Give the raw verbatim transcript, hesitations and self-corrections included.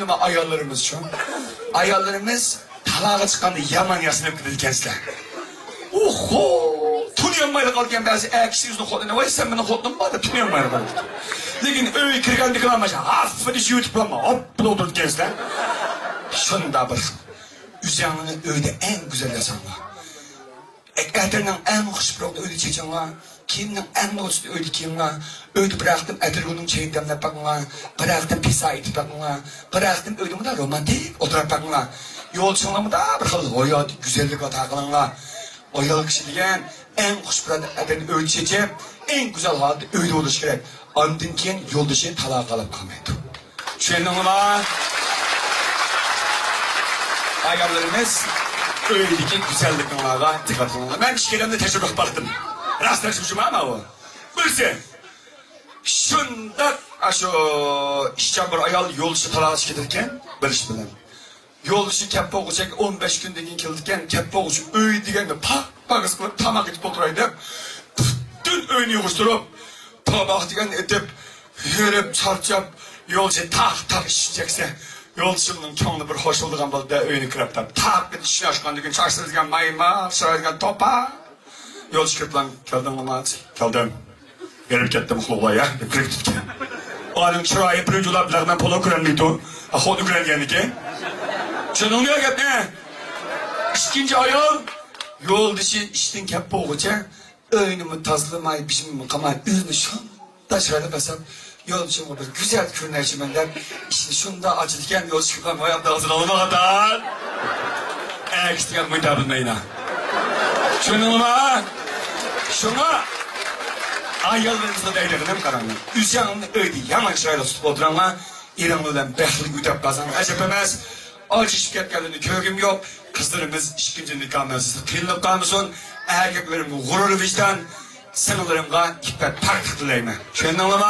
نېمە ئاياللىرىمىزچۇ؟ ئاياللىرىمىز تالاغا چىققاندا يامان ياسىنىپ كېتىدىكەنسىلەر. ئوھو! تونۇيالمايلا قالىدىكەن بەزى ئەر كىشى ئۆزىنىڭ خوتۇنىنى، ۋاي، سەن مېنىڭ خوتۇنۇمما دەپ تونۇيالمايلا قالىدىكەن. لېكىن ئۆيگە كىرگەندىكىلا مانا ھاپپىدە يۇتۇپلا ھوپپىلا ئولتۇرىدىكەنسىلەر. شۇنداق بىر ئۆزۈڭنى ئۆيدە ئەڭ گۈزەل ياساڭلار. ئەتىرنىڭ ئەڭ خۇش پۇراقىنى ئۆيدە چېچىڭلار، كىيىمنىڭ ئەڭ نوچىسىنى ئۆيدە كىيىڭلار، ئۆيدە بىر ھەقتىم ئەتىرگۈلنىڭ چېيىنى دەملەپ بېقىڭلار، بىر ھەقتىم پىسا ئېتىپ بېقىڭلار، بىر ھەقتىم ئۆيدە مۇنداق رومانتىك ئولتۇراپ بېقىڭلار. يولدىشىڭلار مۇنداق بىر خىل ھاياتىي گۈزەللىك ئاتا قىلىڭلار. ئايال كىشى دېگەن ئەڭ خۇش پۇراقىنى ئۆيدە چېچىپ، ئەڭ گۈزەل ھالەتتە ئۆيدە بولۇشى كېرەك. ئاندىن كېيىن يولدىشى تالاغا قالاپ قالمايدۇ. چۈشەندىڭلارمۇ؟ ئاياللىرىمىز ئۆيدىكى گۈزەللىكىڭلارغا دىققەت قىلىڭلار. مەن ئىككى ئادەمنى تەجرىبە قىلىپ باقتىم. راست تەجرىبە شۇ مانا بۇ. بىرسى، شۇنداق، ئاشۇ ئىشچان بىر ئايال يولدىشى تالاغا چىقىپ كېتىدىكەن، بىلىش بىلەن. يولدىشى كەپ بولغۇچە ئون بەش كۈندىن كېيىن كېلىدىكەن، كەپ بولغۇچە ئۆي دېگەندە پاك-پاكىز قىلىپ تاماق ئېتىپ ئولتۇراي دەپ، پۈتۈن ئۆينى يىغىشتۇرۇپ، تاماق دېگەننى ئېتىپ، ھېرىپ، چارچاپ، يولدىشى تاق-تاق ئىشىك چەكسە، يولدىشىمنىڭ كۆڭلى بىر خۇش بولىدىغان بولدى، ئۆينى كىرىپ دەپ، تاق ئېتىپ ئىشىكنى ئاچقاندىن كېيىن، چاچلىرى دېگەن مايما، چىرايى دېگەن توپا. يولدىشى كىرىپلا، كەلدىڭمۇ؟ كەلدىم. ھېرىپ كەتتىم، ئۇخلىغۇلاي يا، دەپ كىرىپ كېتىپتىكەن. ئۇ ئادەم چىرايى بىر جۇلاپ، لەغمەن پولۇ كۆرەلمەيدۇ. ئا، خوتۇن كۆرەلمىگەنمىكىن؟ چۈشەندىڭمۇ يا گەپنى؟ ئىككىنچى ئايال، يولدىشى ئىشتىن كەپ بولغۇچە، ئۆينىمۇ تازىلىماي، بىشىمۇ قىلماي، ئۆزىنى شۇنداق چىرايلىق ياساپ، يولدىشىمغا بىر گۈزەل كۆرۈنەيچىمەن دەپ، ئىشىكنى شۇنداق ئاچىدىكەن، يولدىشى كىرىپ قالماي، ئاياغدا ھازىر ئالمىغاندان. ئەكسىگە مۇنداق بىلمەينا. چۈشەندىڭلارمۇ؟ شۇڭا ئاياللىرىمىزغا دەيدىغىنىم، قاراڭلار. ئۆزۈڭنى ئۆيدە يامان چىرايلىق تۇتۇپ ئولتۇرۇڭلار. ئېرىڭ بىلەن بەختلىك ئۆتەپ قالساڭ ئەجەب ئەمەس. ئاجرىشىپ كەتكەنلەرنى كۆرگۈم يوق. قىزلىرىمىز ئىككىنچى نىكاھىمىزدا قىينىلىپ قالمىسۇن. ئەركەكلىرىمگە غۇرۇر ۋىجدان، سىڭىللىرىمغا ئىپپەت پاكلىق تىلەيمەن. چۈشەندىڭلارمۇ؟